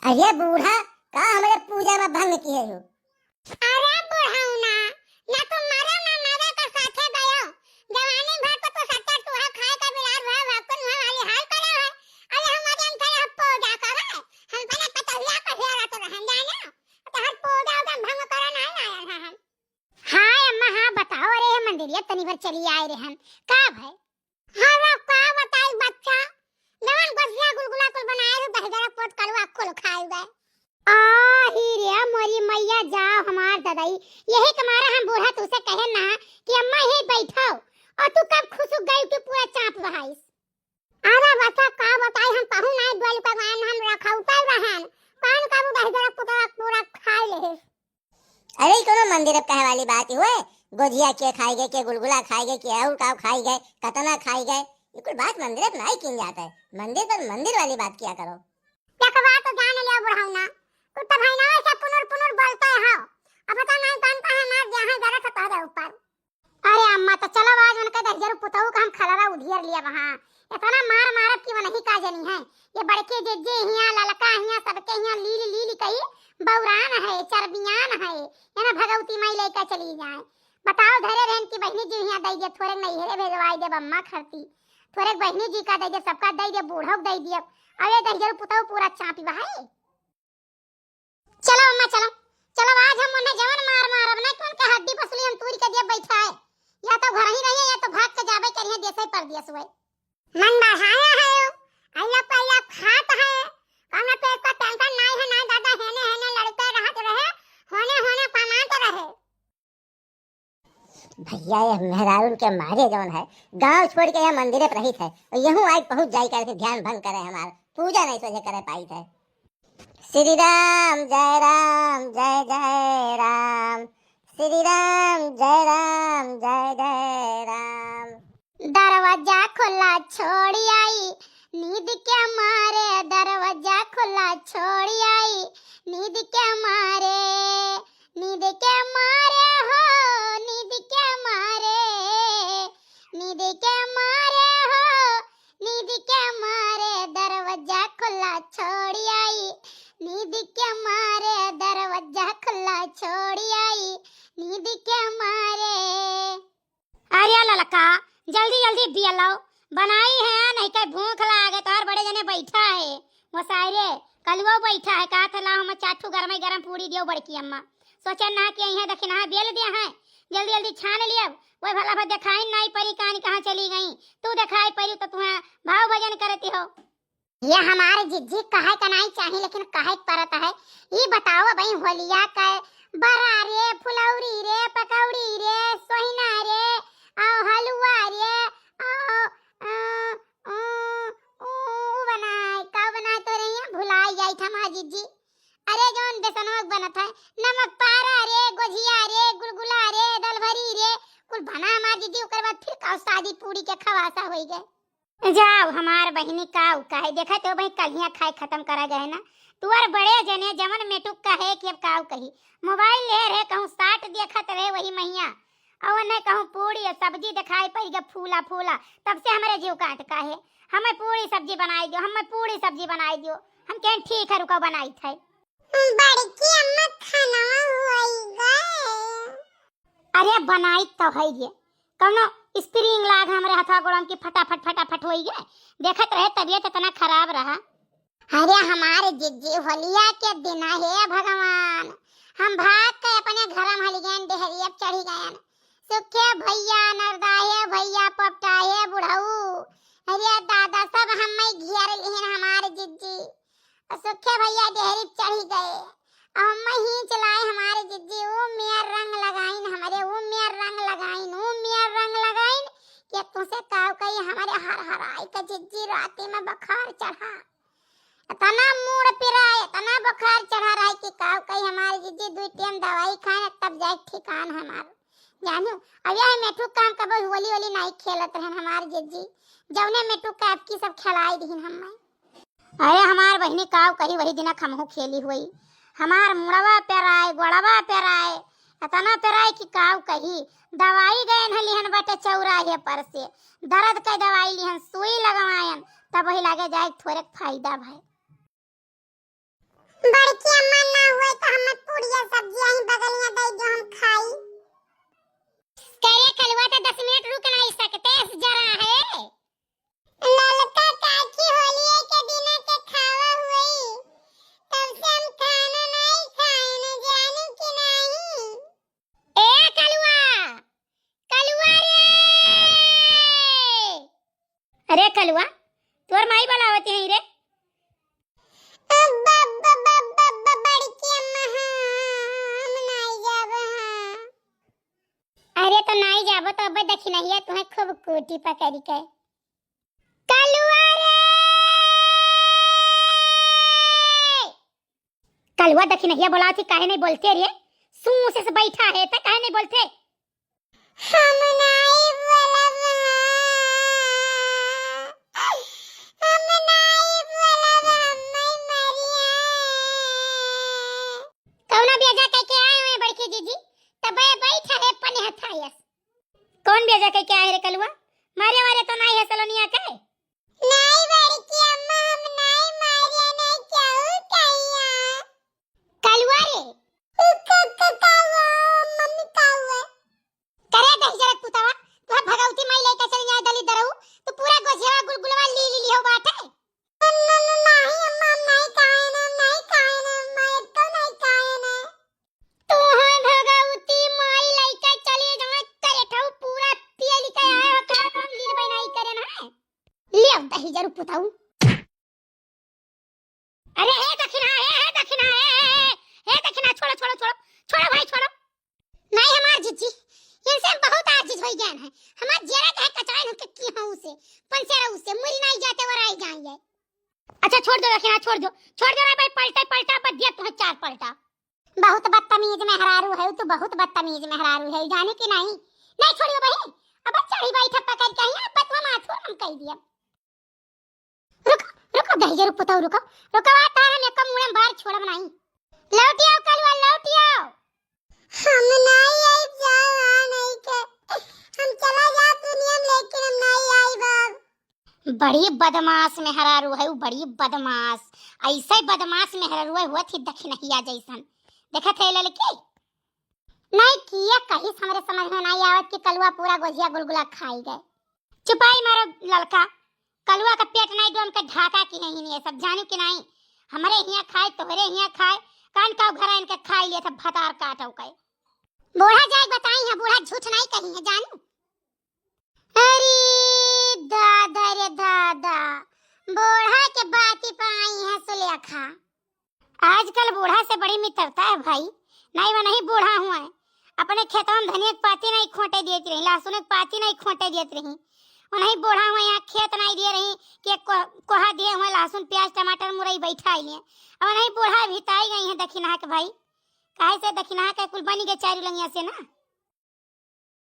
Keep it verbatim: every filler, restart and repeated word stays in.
अरे बूढ़ा, का हमरे पूजा में भंग किहे हो? अरे बुढ़ौना, ना तू मरो ना मरे का साथे गयो। जवानी भर तो तू सत्तर चूहा खाए का बिलार भर भक्तन हुआ वाली हाल करे है। अरे हमारे अंतर हम पूजा करे, हम पहले पतहिया को हेरा तो रहन जाने, तो हर पूजा उधर भंग करे नहीं आया है हम। हाँ अम्मा, हाँ बताओ, अरे ये मंदिरिया तनी भर चली आए रहे हम, का भाई? हाँ, वो का बताई बच्चा, जवन गोजिया गुलगुला कुल बनाए रहे, दही जरा पोत कलवा कुल खाए गए। आ ही रे मोरी मैया, जाओ हमार ददाई, यही के मारे हम बूढ़ा तुसे कहे ना कि अम्मा यही बैठो, और तू कब खुसुक गई कि पूरा चाप बहाइस। अरे बच्चा, का बताई, हम कहूँ नहीं बोल के गायन हम रखौते रहन, कौन कबू दही जरा पुतवा पूरा खाए ले। अरे, ई कोनो मंदिर अब कहे वाली बात ही हुए? गोजिया के खाई गए, के गुलगुला खाई गए, के और काव खाई गए, कतना खाई गए, ये कुल बात मंदिर पर नहीं कीन जाता है। मंदिर पर मंदिर वाली बात किया करो। देखवा तो जान लिया बुढ़ौना, तू तो भाई ना ऐसे पुनुर पुनुर बोलते हो। अब पता नहीं कौन का है मार दिया है जरा सा तोहरे ऊपर। अरे अम्मा, तो चलो आज उनके दहिजर पुतहू का हम खलरा उधियर लिया वहाँ। इतना मार मारब कि वो नहीं का जनी है। ये बड़के जिज्जी हियाँ, ललका हियाँ, सबके हियाँ लील लील कई बौरान है, चरबियान है। ये ना भगवती माई लेकर चली जाए। बताओ, धरे रहन की बहिनी जी हियाँ दई दे, थोड़े नैहरे भेजवाई देब अम्मा खरती, थोड़े बहिनी जी का दई दे, सबका दई दे, बूढ़ो के दई दियब। अरे दहिजर पुतहू पूरा चापी बहाई। चलो अम्मा, चलो, चलो, आज हम उन्हें जवन मार मारब ना कि उनके हड्डी पसली हम तूर के दिए बैठा है। या तो घर ही रहिए या तो भाग के जाबे करिए देश ही परदेश हुए। मन बढ़ाया है, अल्लाह पल्ला खात है, कौनो पेट का टेंशन नहीं है, नहीं दादा, हेने हेने लड़ते रहत रहे, होने होने कमात रहे। भैया, ये मेहरारून के मारे जौन है, गांव छोड़ के यहाँ मंदिरे पर रहित है, और यहूँ आइ पहुँच जाई करके ध्यान भंग करे हमार, पूजा नहीं सोझे करे पाइत है। श्री राम जय राम जय जय राम, श्री राम जय राम जय जय राम। दरवाजा खुला छोड़ी आई, नींद के मारे दरवाजा खुला छोड़ी आई, नींद के मारे, नींद के मारे हो, नींद के मारे, नींद के मारे हो, नींद के मारे दरवाजा खुला छोड़ी आई, नींद के मारे दरवाजा खुला छोड़ी आई, नींद के मारे। अरे ललका, जल्दी जल्दी बिया लाओ, बनाई है, नहीं कहीं भूख लागे, तोहर बड़े जने बैठा है, वो सारे कलुओ बैठा है, कहा था ला हम चार ठू गरम गरम पूड़ी दियो बड़की अम्मा। सोचे ना कि यहाँ दखिनहा बेल दिया है, जल्दी जल्दी छान लिया, वही भला भा देखाई नहीं परी कानी कहाँ चली गई, तू देखाई परी तो तुम्हें भाव भजन करती हो। ये हमारे जिज्जी कहे का नहीं चाही, लेकिन कहे के परत है। ई बताओ भाई, होलिया का बरा रे, फुलौरी रे, पकौड़ी रे, सोहिना रे, और हलवा रे, और, अ, अ, उ, उ बनाए, का बनाए तो रही है, भुलाई जाई था हमार जिज्जी। अरे जौन बेसनवा के बनत है, नमक पारा रे, गोझिया रे, गुलगुला रे, दलभरी रे, कुल बना हमार जिज्जी, ओकर बाद फिर का शादी पूड़ी के खवासा होई गए। जाओ हमार बहिनी, काऊ कहे, देखा तो भाई कलियां खाए खत्म करा गए ना। तुअर बड़े जने जवन मेटुक कहे कि अब काऊ कही, मोबाइल ले रहे, कहूँ साट देखत रहे वही मैया, और न कहूँ पूड़ी और सब्जी दिखाई पड़ गया फूला फूला, तब से हमारे जीव काट का है, हमें पूड़ी सब्जी बनाई दियो, हमें पूड़ी सब्जी बनाई दियो। हम कहें ठीक है, रुको बनाई थे। बड़की अम्मा खाना होई गए। अरे बनाई तो है ये, कौनो स्प्रिंग लाग हमरे हथवा गोड़म की फटाफट फटाफट होई गए। देखत रहे तबीयत इतना खराब रहा। अरे हमारे जिज्जी होलिया के दिन हे भगवान, हम भाग के अपने घर में हलिगन डेहरी अब चढ़ी गयन। सुखे भैया नरदा हे भैया पोपटा हे बुढ़ऊ, अरे दादा सब हमें घेर लिहिन हमारे जिज्जी। और सुखे भैया डेहरी चढ़ी गए। और हम ही चलाए हमारे जिज्जी, ऊ मेर रंग लगाइन हमरे, ऊ मेर रंग लगाइन, ऊ मेर रंग लगाइन, कि तुसे काव कही हमारे हर हर आई का जिज्जी राती में बुखार चढ़ा। इतना मूड़ पिराए, इतना बुखार चढ़ा रहा है कि काव कही हमारे जिज्जी दुई टाइम दवाई खाए तब जाए ठिकान हमार। जानू, अब यह मेठू काम कबो होली होली नहीं खेलत रहन हमारे जिज्जी, जौने मेठू का आपकी सब खिलाई दीन हमें। अरे हमार बहिनी काव कही वही दिना खमहू खेली हुई। हमार मुड़वा पेराए, गोड़वा पेराए, इतना पेराए कि काव कही। दवाई गए न लिहन बाटे चौराहे पर से, दर्द के दवाई लिहन, सुई लगवायन, तब वही लागे जाए थोड़े फायदा भय। बड़की अम्मा ना हुए तो हम पूड़िया सब्जी यहीं बगलिया दे दो, हम खाई। करे कलुआ तो दस मिनट रुक नहीं सकते, जरा है। ललका काकी होलिये के दिना के खावा हुई, तब से हम खाना नहीं खाए न, जानू कि नहीं? ए कलुआ, कलुआ रे! अरे कलुआ, तोर माई बोलावत है रे। अब, अब, अब, अब, अब, बड़की अम्मा, हाँ, हम नाई जाब, हाँ। अरे तो नाई जाबो तो अब दखिनहिया तुहे खूब कूटी पकड़ी के। कलुआ रे! कलुआ दखिनहिया बोलावत ही, काहे नहीं बोलते रे? सूं से, से बैठा है, ते काहे नहीं बोलते? हम नाई बोलब, हम नाई बोलब, हम नहीं मरिया। कौना बेजा कह के आए हुए बड़की जीजी, तबे बैठा है पने हथायस। कौन बेजा कह के आए रे कलुआ? मारे वारे तो नाई है सलोनिया के? नाई बड़की अम्मा, हम नाई मारे, नाई केहू कहिया। कलुआ रे। उ क-, क-, का हुआ, मम्मी का हुआ? करे दहिजरत पुतवा, तुहा भगवती माई लेके चली जाए दलित दरऊ, तू पूरा गोझेवा गुलगुलवा ली, ली, ली हो बाटे। न, न, न, नाही अम्मा, हम नाही खाए ना, हम नाही खाए ना, अम्मा, एक तो नाही खाए ना। तोहर भगवती माई लइके चली जाए, करे ठऊ पूरा पिए लिखे आए हो, का काम लील बनाई करे ना? ले अब दही जरू पुताऊ। अरे हे दखिना, हे, हे दखिना, हे, हे, हे, हे दखिना, छोड़ो, छोड़ो, छोड़ो, छोड़ो भाई, छोड़ो। नाही हमार जीजी, इनसे हम बहुत आजिज हो गए हैं। हमार जेरा कहे कचरा इनके की हूँ से, पंसेरा उसे, मुरी नाही जाते वर आई जाइए। अच्छा छोड़ दो दखिना, छोड़ दो, छोड़ दो रे भाई, पलटा, पलटा, पर दिया तुम्हें चार पलटा। बहुत बदतमीज मेहरारू है तू, बहुत बदतमीज मेहरारू है, जाने की नहीं। नहीं छोड़ियो बहिन, अब चढ़ी बैठा पकड़ के यहाँ, अब तुम माथुर हम कह दिया। रुको, रुको, दहिजरू पुतऊ, रुको, रुको, आ तारा में कम उड़न बार छोड़ब नहीं। लौटियो कलुआ, लौटियो। हम नहीं आइब जाओ, आ नहीं के। हम चला जाब दुनिया में, लेकिन हम नहीं आइब अब। बड़ी बदमाश मेहरारू है, बड़ी बदमाश। ऐसे बदमाश मेहरारू हुआ थी दखिनहिया जैसन। देखत है ललकी? नहीं किया कहीं हमरे समझ में नहीं आवत कि कलुआ पूरा गोझिया गुलगुला खाई गए। चुपाई मारो ललका, कलुआ का पेट नहीं डोम के ढाका की है ये सब, जानू कि नहीं? हमरे हियाँ खाए, तोहरे हियाँ खाए, कान का घर इनके खाई लिया था भतार काटो के। बूढ़ा जाए बताई है, बूढ़ा झूठ नहीं कही है, जानू। अरे दादा रे दादा, बूढ़ा के बाती पाई है सुलेखा। आजकल बूढ़ा से बड़ी मित्रता है भाई। नहीं, वो नहीं बूढ़ा हुआ है, अपने खेतवा में धनिया के पाती नहीं खोटे देत रही, लहसुन के पाती नहीं खोटे देत रही। वो नहीं बूढ़ा हुआ, यहाँ खेत नहीं दे रही कि एक को-, कोहा दिए हुए लहसुन, प्याज, टमाटर, मुरई बैठा लिए। अब नहीं बूढ़ा भी ताई गई है दखिनहा के भाई, काहे से दखिनहा के कुल बनी गए चारू लंगिया से ना।